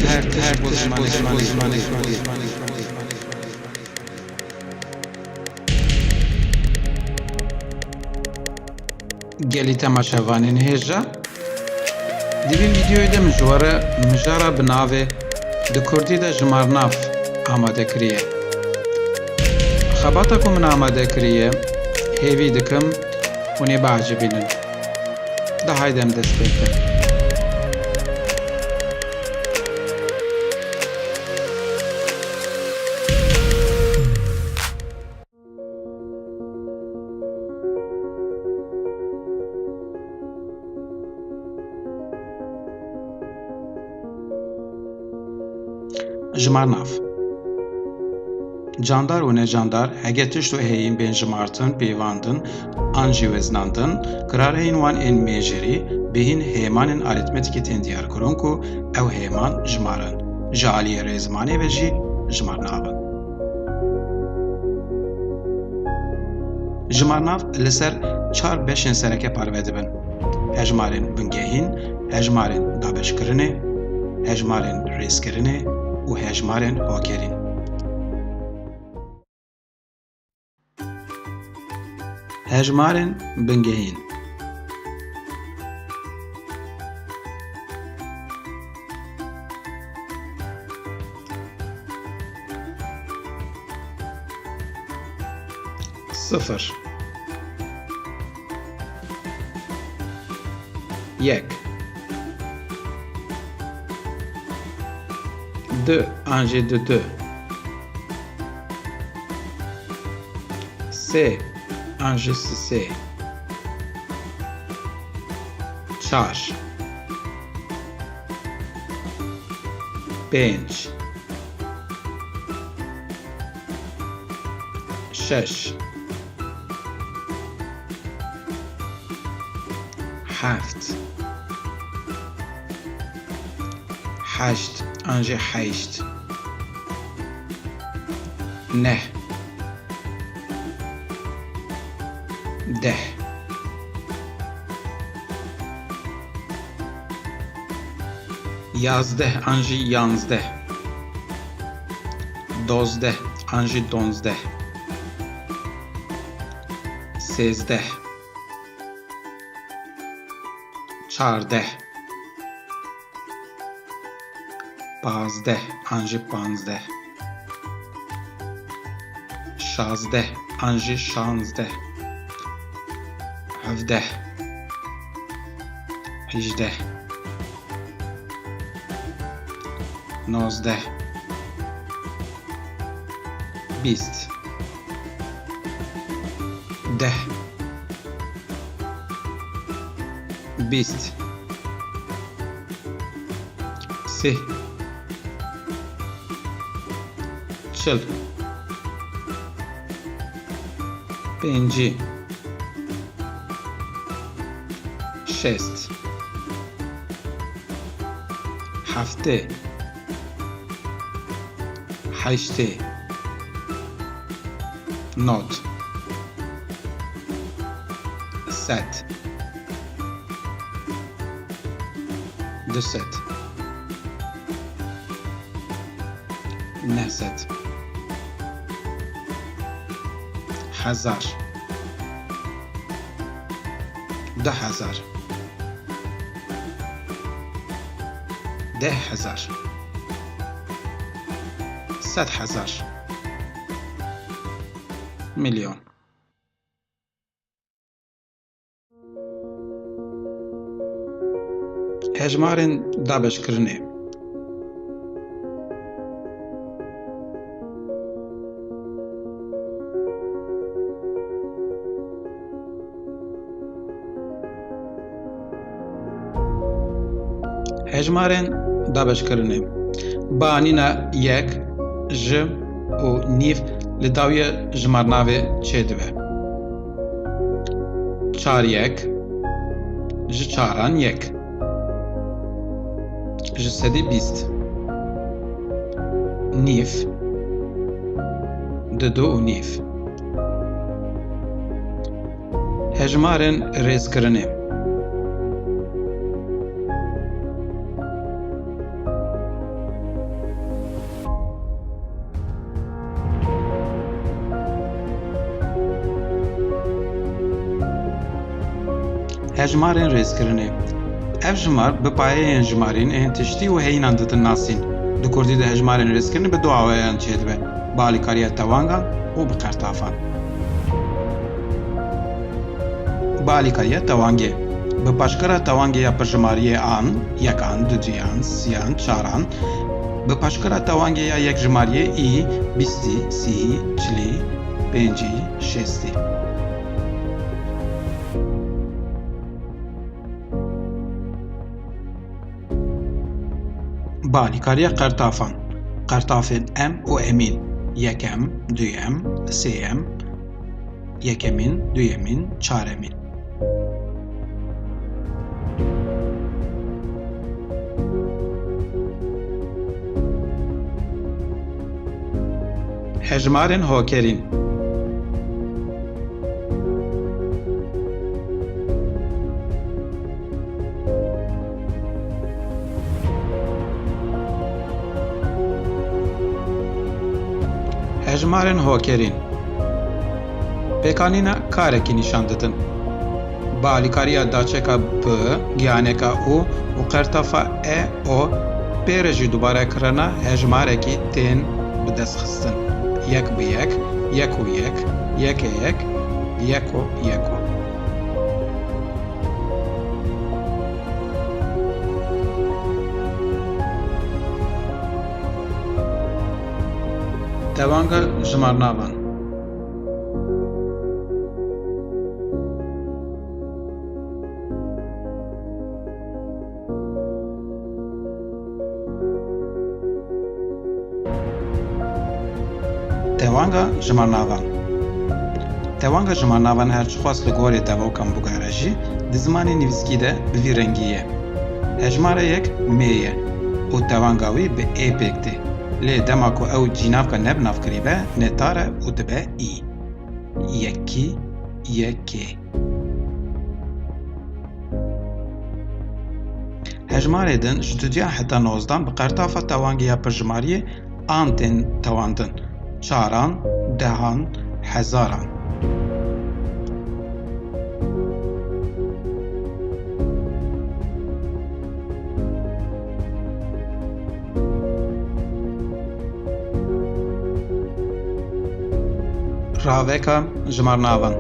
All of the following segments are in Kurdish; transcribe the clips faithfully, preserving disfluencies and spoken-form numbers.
Her tişt bo zimanê Kurdî. Gelî temaşevanên hêja, di vî vîdeoyê de min ji we re mijara bi navê Di Kurdî de Jimarnav amade kiriye. Xebata ku min amade kiriye, hêvî dikim hûn ê biecibînin. De haydi em dest pê bikin. Jimarnav. Candar û necandar, hege tişt û heyîn bên jimartin, pêvandin an jî weznandin, kirareyên wan ên mêjerî bihîn hêmanên arîtmetîkî tên diyarkirin ku ew hêman jimarin, ji aliyê rêzimanê ve jî jimarnav in. Jimarnav li ser çar beşên sereke parve dibin: hejmarên bingehîn, hejmarên dabeşkirinê, hejmarên rêzkirinê û hejmarên hokerîn. Hejmarên bingehîn. Sifir. Yek. Du an jî du du. Sê an jî sisê. Çar. Pênc. Şeş. Heft. Heşt an jî heyşt. Neh. Deh. Yazdeh an jî yanzdeh. Dozdeh an jî donzdeh. Sêzdeh. Çardeh. Pazdeh an jî panzdeh. Şazdeh an jî şanzdeh. Hevdeh. Hejdeh. Nozdeh. Bîst. Deh. Bîst. Sih. Çil. Pêncî. Şêst. Heftê. Heştê. Nod. Sed. Du sed. Neh sed. Hezar. Du hezar. Deh hezar. Sed hezar. Milyon. Hejmarên dabeşkirinê. Hejmarên dabeşkirinê. Banîna yek, ji û nîv li dawiya jimarnavê çêdibe. Çar yek, ji çaran yek. Ji sedî bîst. Nîv, didu û nîv. Hejmarên rêzkirinê. Hejmarên rêzkirinê. Ev jimar bi payeyên jimarîn ên tiştî û heyînan ditin nasîn. Di kurdî de hejmarên rêzkirinê bi du awayan çêdibe, bi alîkariya tewangan û bi qertafan. Bi alîkariya tewangê. Bi paşkira tewangê ya pirjimariyê an, yekan, duduyan, siyan, çaran, bi paşkira tewangê ya yekjimariyê î, bîstî, sî, çilî, pêncî, şêstî. Bi alîkariya qertafan. Qertafên em û emîn. Yekem, duyem, sêyem, yekemîn, duyemîn, çaremîn. Hejmarên hokerîn. Hejmarên hokerîn. Pêkanîna karekî nîşan didin. Bi alîkariya daçeka bi, giyaneka û û qertafa e, o, pê re jî dubare kirina hejmarekî tên bi dest xistin. Yek bi yek, yek û yek, yek ê yek, yek û yek û. Tewanga jimarnavan. Tewanga jimarnavan. Tewanga jimarnavan her çiqas li gorî devokan bigere jî, di zimanê nivîskî de bi vî rengî ye. Hejmara yek mê ye û tewanga wî bi ê pêk tê. Lê dema ku ew cînavka ne binavkirî be, nêtar e û dibe î. Yekî, yekê. Hejmarê din ji duduyan heta nozdan bi qertafa tewangê ya pirjimariyê an tên tewandin. Çaran, dehan, hezaran. Raveka jimarnavan.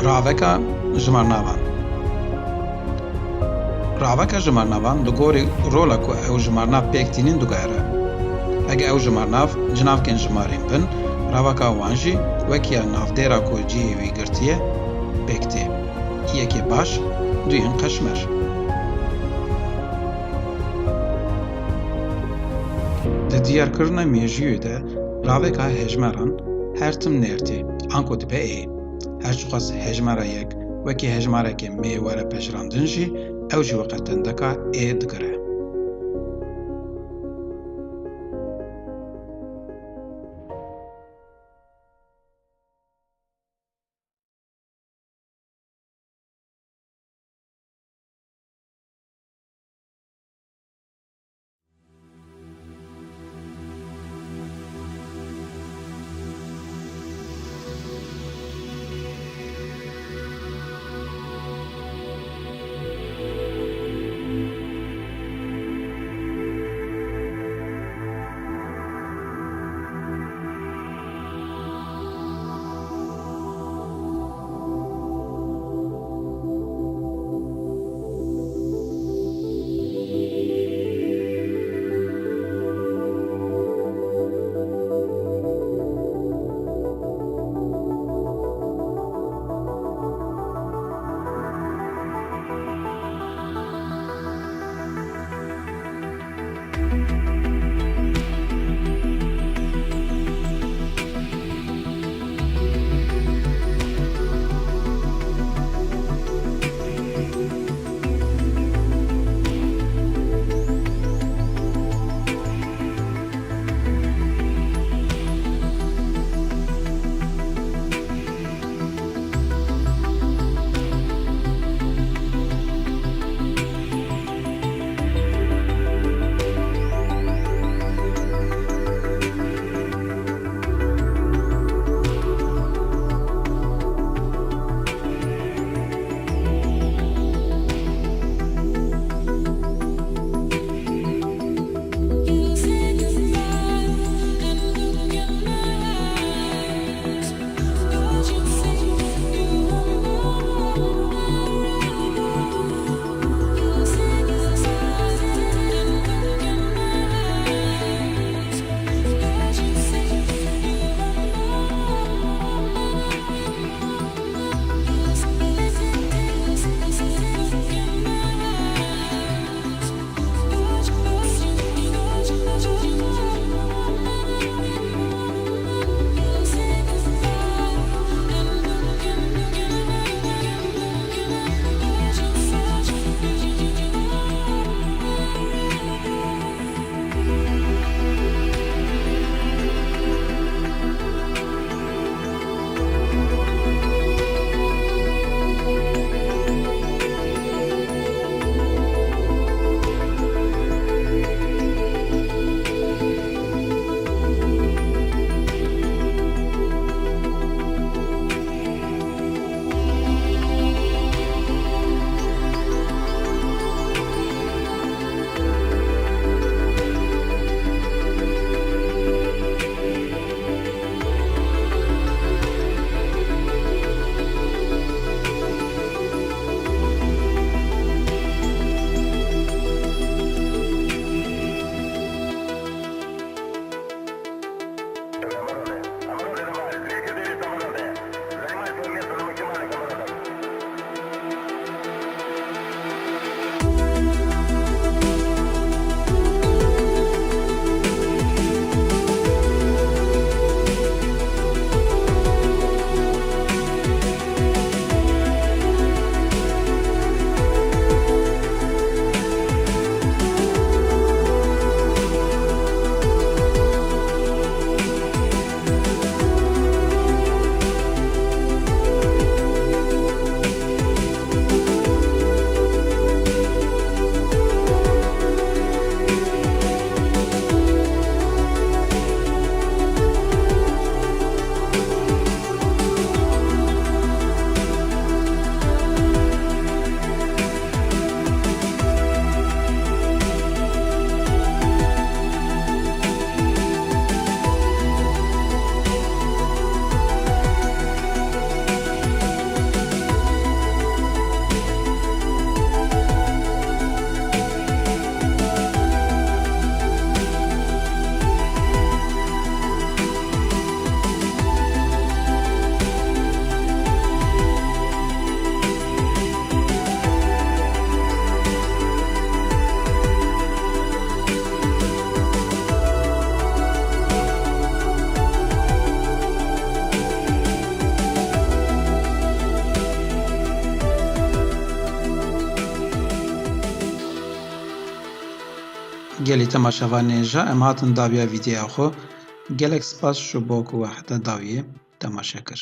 Raveka jimarnavan. Raveka jimarnavan li gorî rola ku ew jimarnav pêk tînin digere. Heke ew jimarnav cinavkên jimarîn bin, raveka wan jî wek ya navdêra ku cihê wî girtiye, pêk tê. Yekê baş, duyên qeşmer. Di diyarkirina mêjûyê de raveka hejmeran her tim nêr tê, anku dibe ê. Her çiqas hejmera yek wekî hejmarekê mê were pejirandin jî, ew jî weke tendeka ê digire. Gelî temaşevanên hêja, em hatin dawiya vîdeoya xwe. Gelek spas ji bo ku we heta dawiyê temaşe kir.